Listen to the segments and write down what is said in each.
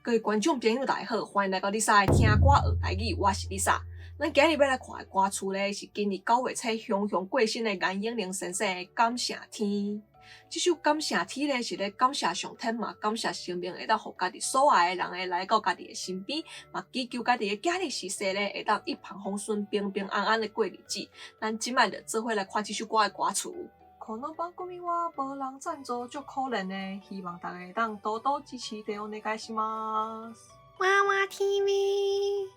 各位觀眾朋友，大家好，歡迎來到麗莎的聽歌學台語，我是麗莎。咱今日欲來看的歌詞咧，是今年9月初雄雄過身的顏永玲先生的《感謝天》。這首《感謝天》咧，是咧感謝上天嘛，感謝生命會當予家己所愛的人會來到家己的身邊，嘛祈求家己的囝兒時世咧會當一帆風順、平平安安的過日子。咱這擺就做伙來看這首歌的歌詞。この番組は無人贊助，足可憐的，希望大家會當多多支持，でお願いします。娃娃 TV。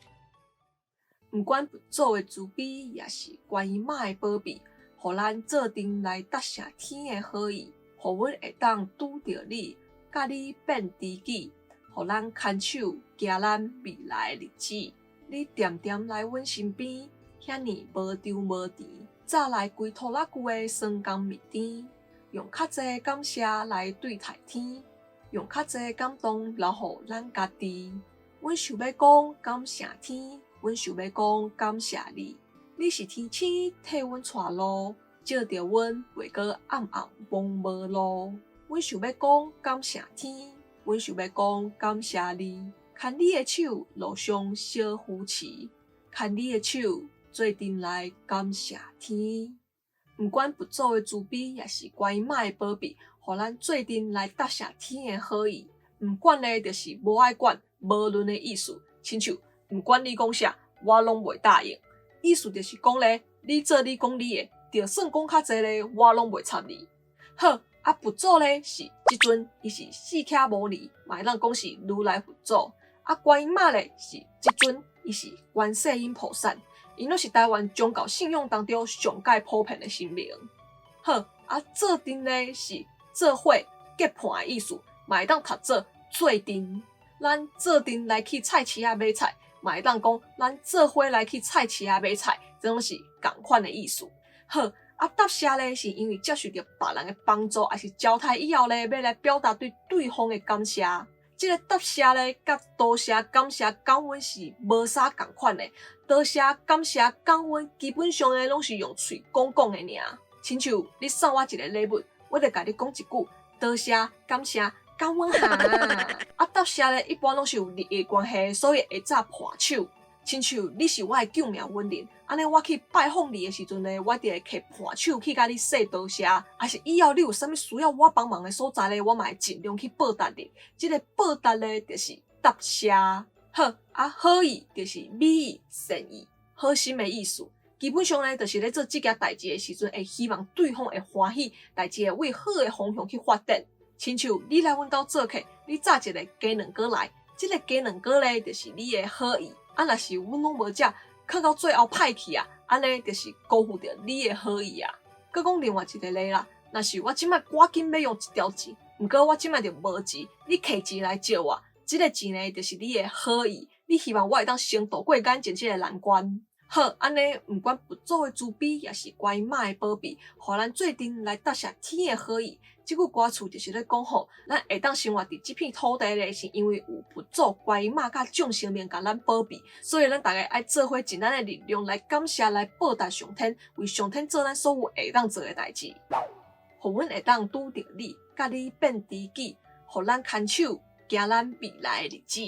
毋管佛祖的慈悲，抑是觀音媽的保庇，予咱做陣來答謝天的好意，予阮會當拄著你，佮你變知己，予咱牽手行咱未來的日子。你恬恬來阮身邊，遐爾無悵無甜。早來規拖拉久的酸甘蜜甜，用較濟感謝來對待天，用較濟感動留予咱家己。阮想欲講感謝天，阮想欲講感謝你。你是天星替阮帶路，照著阮袂閣暗暗摸無路。阮想欲講感謝天，阮想欲講感謝你。牽你的手，路上相扶持，牽你的手，做陣來感謝天。毋管佛祖的慈悲，抑是觀音媽的保庇，予咱做陣來答謝天的好意。毋管咧，就是無愛管、無論的意思。親像毋管你講啥，我攏袂答應。意思就是講咧，你做你講你的，就算講較濟咧，我攏袂插你。好，啊佛祖咧是這尊，伊是釋迦牟尼，嘛會當講是如來佛祖。啊觀音媽咧是這尊，伊是觀世音菩薩。𪜶攏是台灣宗教信仰當中上蓋普遍的神明。好，啊，做陣咧是做伙結伴的意思，嘛會當讀做做陣。咱做陣來去菜市仔買菜，嘛會當講咱做伙來去菜市仔買菜，這攏是仝款的意思。好，啊，答謝咧是因為接受著別人的幫助，抑是交代以後咧，欲來表達對對方的感謝。這個答謝咧，佮多謝、感謝、感恩是無啥仝款的。多謝、感謝、感恩，基本上咧攏是用喙講講的爾。親像你送我一个禮物，我就共你講一句多謝、感謝、感恩哈。啊，答謝咧一般攏是有利益關係，所以會早盤手。親像你是我的救命恩人，按呢我去拜訪你的時陣咧，我就會摕盤手去共你說多謝，抑是以後你有啥物需要我幫忙的所在咧，我嘛會盡量去報答你。這个報答咧，就是答謝。好，啊好意就是美意、善意、好心的意思。基本上咧，就是咧做這件代誌的時陣，會希望對方會歡喜，代誌會為好的方向去發展。親像你來阮兜做客，你紮一个雞卵糕來，這个雞卵糕咧，就是你的好意。啊，若是阮攏無食，囥到最後歹去啊，按呢就是辜負著你的好意啊。閣講另外一个例啦，若是我這擺趕緊欲用一條錢，毋過我這擺就無錢，你摕錢來借我，這个錢呢，就是你的好意，你希望我會當先渡過眼前這个難關。好，按呢，毋管佛祖的慈悲，抑是觀音媽的保庇，予咱做陣來答謝天的好意。這句歌詞就是咧講吼，咱會當生活佇這片土地咧，是因為有佛祖、觀音媽佮眾神明共咱保庇，所以咱逐个愛做伙盡咱的力量來感謝、來報答上天，為上天做咱所有會當做的代誌，予阮會當拄著你，佮你變知己，予咱牽手行咱未來的日子。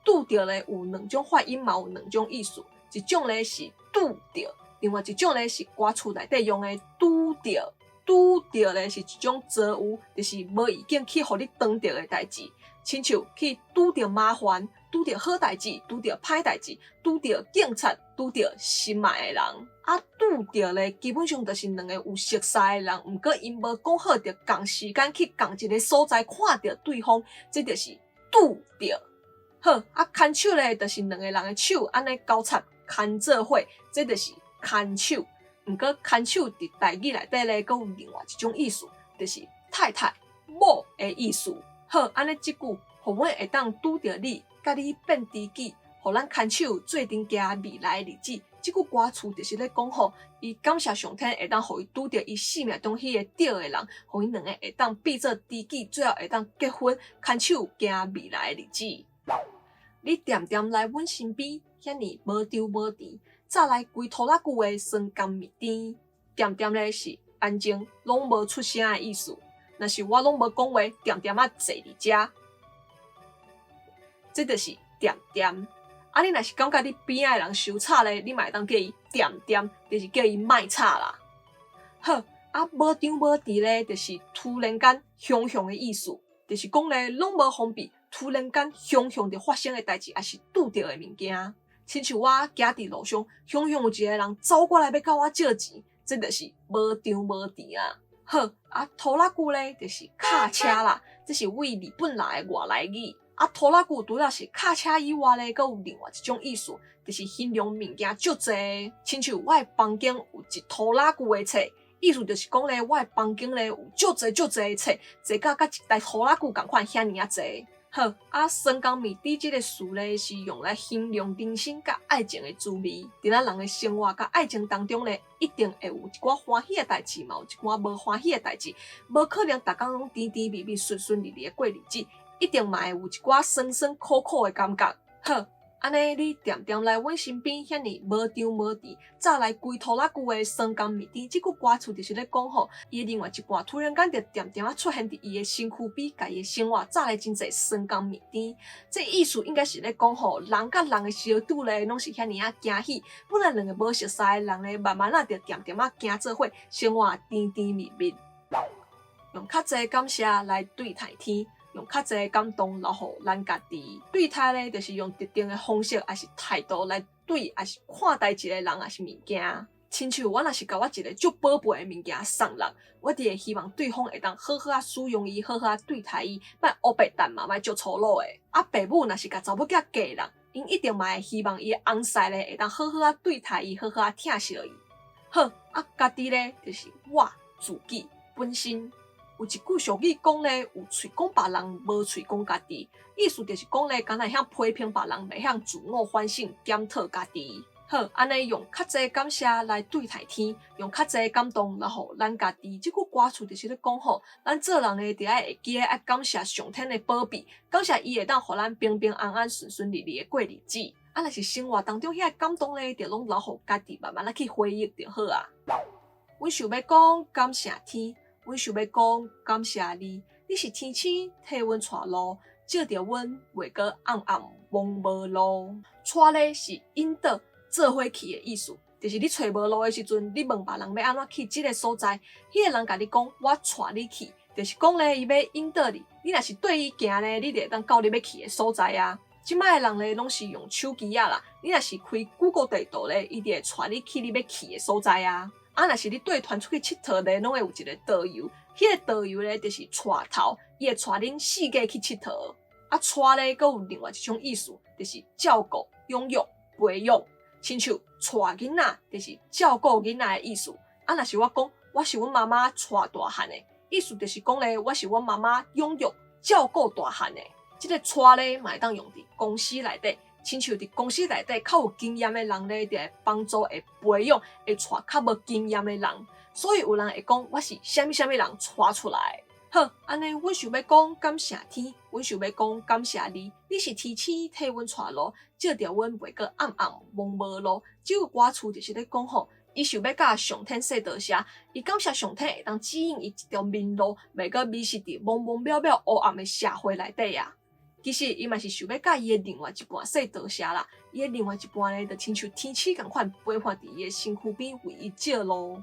拄著咧有兩種發音嘛，有兩種意思，一種咧是拄著，另外一種咧是歌詞內底用的拄著。拄著咧是一種遭遇，就是無意間去予你撞著的代誌，親像去拄著麻煩、拄著好代誌、拄著歹代誌、拄著警察、拄著心愛的人。啊，拄著咧基本上就是兩个有熟似的人，毋過𪜶無講好佇仝時間去仝一个所在看著對方，這就是拄著。好，啊，牽手咧就是兩个人的手按呢交插牽做伙，這就是牽手。毋過牽手佇台語內底咧，閣有另外一種意思，就是太太、某的意思。好，按呢這句，予阮會當拄著你，佮你變知己，予咱牽手做陣行未來的日子。這句歌詞就是咧講吼，伊感謝上天會當予伊拄著伊生命中彼个對的人，予𪜶兩个會當變做知己，最後會當結婚，牽手行未來的日子。你恬恬來阮身邊，遐爾無悵無甜。早來規拖拉久的酸甘蜜甜，恬恬咧是安靜，攏無出聲的意思。若是我攏無講話，恬恬仔坐佇遮。這就是恬恬。啊，你若是感覺你邊仔的人傷吵咧，你嘛會當叫伊恬恬，就是叫伊莫吵啦。好，啊，無張無遲咧，就是突然間雄雄的意思，就是講咧攏無防備，突然間雄雄就發生的代誌，抑是拄著的物件。親像我行佇路上，雄雄有一个人走過來欲佮我借錢，這就是無張無遲啊。好，啊，拖拉機咧，就是卡車啦，這是佇日本來的外來語。啊，拖拉機除了是卡車以外咧，閣有另外一種意思，就是形容物件足濟。親像我的房間有一拖拉機的冊，意思就是講咧，我的房間咧有足濟足濟的冊，濟甲佮一台拖拉機仝款遐爾仔濟。好，啊，酸甘蜜甜這个詞咧，是用來形容人生佮愛情的滋味。佇咱人的生活佮愛情當中咧，一定會有一寡歡喜的代誌，嘛有一寡無歡喜的代誌。無可能逐工攏甜甜蜜蜜、順順利利的過日子，一定嘛會有一寡酸酸苦苦的感覺。好，按呢你恬恬來阮身邊，遐爾無張無遲，早來規拖拉機的酸甘蜜甜。這句歌詞就是咧講吼，伊的另外一半突然間就恬恬仔出現佇伊的身軀邊，共伊的生活早來真濟酸甘蜜甜。這意思應該是咧講吼，人佮人的相拄咧，攏是遐爾仔驚喜。本來兩个無熟似的人咧，慢慢仔就恬恬仔行做伙，生活甜甜蜜蜜。用較濟感謝來對待天，用較濟感動留予咱家己。對待咧，就是用特定的方式，抑是態度來對，抑是看待一个人，抑是物件。親像我若是共我一个足寶貝的物件送人，我一定會希望對方會當好好仔使用伊，好好仔對待伊，莫烏白擲嘛，莫足粗魯的。啊，爸母若是共查某囝嫁人，𪜶一定嘛會希望伊的翁婿咧會當好好仔對待伊，好好仔疼惜伊。好，啊，家己咧就是我自己本身。有一句俗語講咧，有喙講別人，無喙講家己。意思就是講咧，敢若會曉批評別人，袂曉自我反省檢討家己。好，按呢用較濟感謝來對待天，用較濟感動來予咱家己。這句歌詞就是咧講吼，咱做人的著愛會記得愛感謝上天的保庇，感謝伊會當予咱平平安安、順順利利的過日子。啊，若是生活當中遐个感動咧，就攏留予家己慢慢仔去回憶就好啊。阮想欲講感謝天。阮想欲講感謝你，你是天星替阮帶路，照著阮袂閣暗暗摸無路。帶咧是引導做伙去的意思，就是你揣無路的時陣，你問別人欲按怎去這个所在，彼个人共你講我帶你去，就是講咧伊欲引導你。你若是綴伊行咧，你就會當到你欲去的所在啊。這擺的人咧攏是用手機仔啦，你若是開 Google 地圖咧，伊就會帶你去你欲去的所在啊。啊，若是你綴團出去𨑨迌咧，攏會有一个導遊，彼个導遊咧就是帶頭，伊會帶恁四界去𨑨迌。啊，帶咧閣有另外一種意思，就是照顧、養育、培養。親像帶囡仔，就是照顧囡仔的意思。啊，若是我講我是阮媽媽帶大漢的，意思就是講咧，我是阮媽媽養育、照顧大漢的。這个帶咧嘛會當用佇公司內底。親像佇公司內底較有經驗的人咧，就會幫助、會培養、會帶較無經驗的人。所以有人會講我是啥物啥物人帶出來的。好，按呢，阮想欲講感謝天，阮想欲講感謝你，你是天星替阮帶路，照著阮袂閣暗暗摸無路。這句歌詞就是咧講吼，伊想欲佮上天說多謝，伊感謝上天會當指引伊一條明路，袂閣迷失佇茫茫渺渺烏暗的社會內底啊。其實伊嘛是想欲佮伊的另外一半說多謝啦，伊的另外一半咧，就親像天星仝款陪伴佇伊的身軀邊，為伊照路。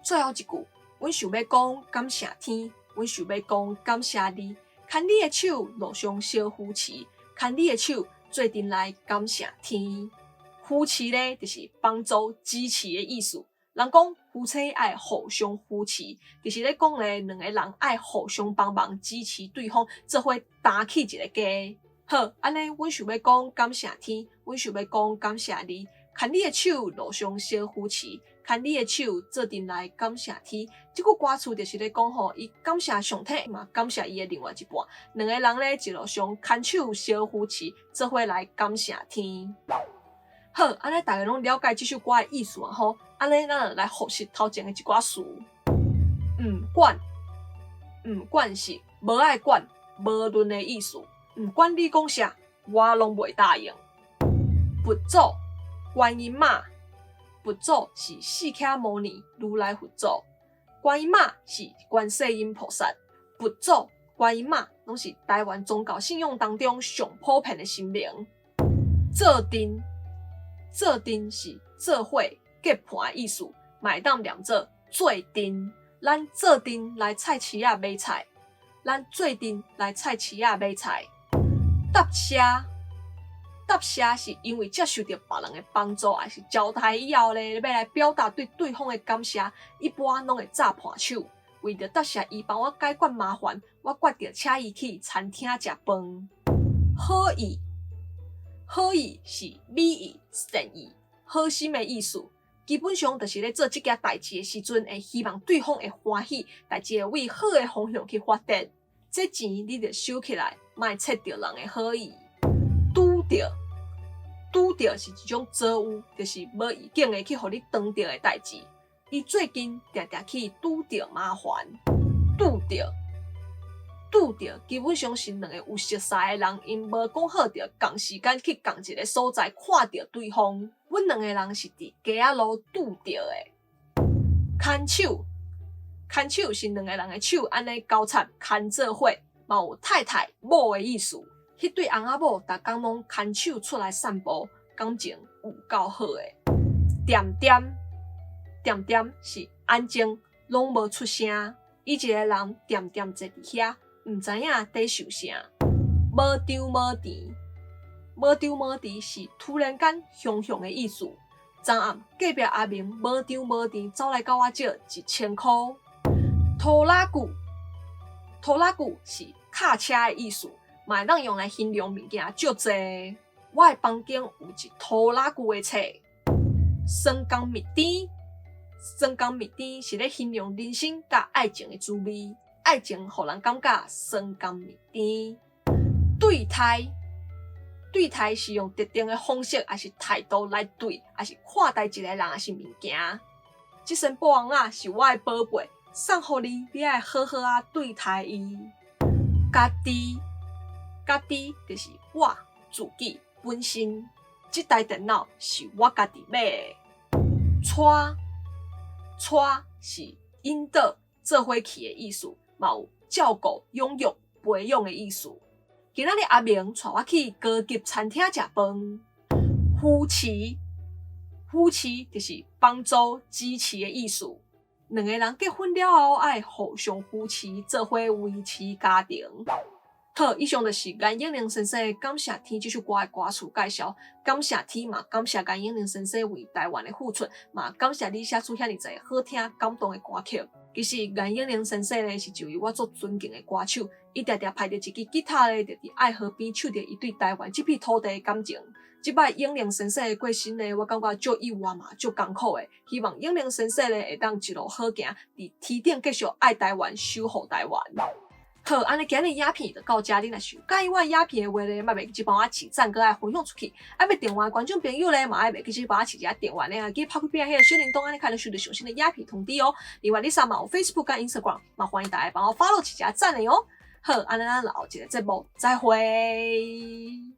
最後一句，阮想欲講感謝天，阮想欲講感謝你，牽你的手，路上相扶持，牽你的手，做陣來感謝天。扶持咧，就是幫助、支持的意思。人講夫妻愛互相扶持，就是咧講咧，兩個人愛互相幫忙、支持對方，做伙擔起一個家。好，按呢，阮想欲講感謝天，阮想欲講感謝你，牽你的手，路上相扶持，牽你的手，做陣來感謝天。這句歌詞就是咧講吼，伊感謝上天嘛，感謝伊的另外一半，兩个人咧一路上牽手相扶持，做伙來感謝天。好，按呢大家攏了解這首歌的意思啊吼。按呢，咱就來複習頭前的一寡詞。毋管，毋管是無愛管、無論的意思。毋管你講啥，我攏袂答應。佛祖、觀音媽，佛祖是釋迦牟尼如來佛祖，觀音媽是觀世音菩薩。佛祖、觀音媽攏是台灣宗教信仰當中上普遍的神明。做陣，做陣是做伙結伴的意思，嘛會當念做做陣。咱做陣來菜市仔買菜，咱做陣來菜市仔買菜。答謝，答謝是因為接受著別人的幫助，抑是招待以後咧，欲來表達對對方的感謝，一般攏會早伴手。為著答謝伊幫我解決麻煩，我決定請伊去餐廳食飯。好意，好意是美意、善意、好心的意思。基本上就是咧做這件代誌的時陣，會希望對方會歡喜，代誌會往好的方向去發展。這錢你著收起來，莫切著人的好意。拄著，拄著是一種遭遇，就是無預警的去予你撞著的代誌。伊最近定定去拄著麻煩，拄著，拄著，基本上是兩個有熟似的人，𪜶無講好著仝時間去仝一個所在看著對方。阮兩個人是佇街仔路拄著的。牽手，牽手是兩個人的手按呢交插牽做伙，嘛有太太某的意思。彼對翁仔某逐工攏牽手出來散步，感情有夠好的。恬恬。恬恬是安靜，攏無出聲。伊一個人恬恬坐佇遐，毋知影佇想啥。無張無遲，無張無遲是突然間雄雄的意思。昨暗隔壁阿明無張無遲走來佮我借1000箍。拖拉庫，拖拉庫是卡車的意思，嘛會當用來形容物件足濟。我的房間有一拖拉庫的冊。酸甘蜜甜。酸甘蜜甜是咧形容人生佮愛情的滋味，愛情予人感覺酸甘蜜甜。對待，對待是用特定的方式，抑是態度來對，抑是看待一個人，抑是物件。這身布翁仔是我的寶貝，送予你，你愛好好仔對待伊。家己，家己就是我自己本身。這台電腦是我家己買的。帶。帶是引導、做伙去的意思，嘛有照顧、養育、培養的意思。今仔日阿明帶我去高級餐廳食飯。扶持，扶持就是幫助、支持的意思。兩個人結婚了後，愛互相扶持，做伙維持家庭。好，以上就是顏永玲先生的《感謝天》這首歌的歌詞介紹。感謝天嘛，感謝顏永玲先生為台灣的付出，嘛感謝你寫出遐爾濟好聽感動的歌曲。其實顏永玲先生呢，是一位我足尊敬的歌手，伊定定抱著一支吉他咧，就佇愛河邊唱著伊對台灣這片土地的感情。這擺永玲先生的過身呢，我感覺足意外嘛，足艱苦的。希望永玲先生呢，會當一路好行，佇天頂繼續愛台灣，守護台灣。好，按呢今日影片就到遮，你若是有佮意我影片的話咧，莫袂記幫我揤讚，閣愛分享出去。啊，欲訂閱的觀眾朋友咧，嘛愛袂記得幫我揤一下訂閱的啊，記拍開邊仔彼个小鈴鐺，按呢較會收著上新的影片通知哦。另外，你啥嘛有 Facebook 佮 Instagram，嘛歡迎大家幫我 follow 揤一下讚的哦。好，按呢咱後一个節目再會。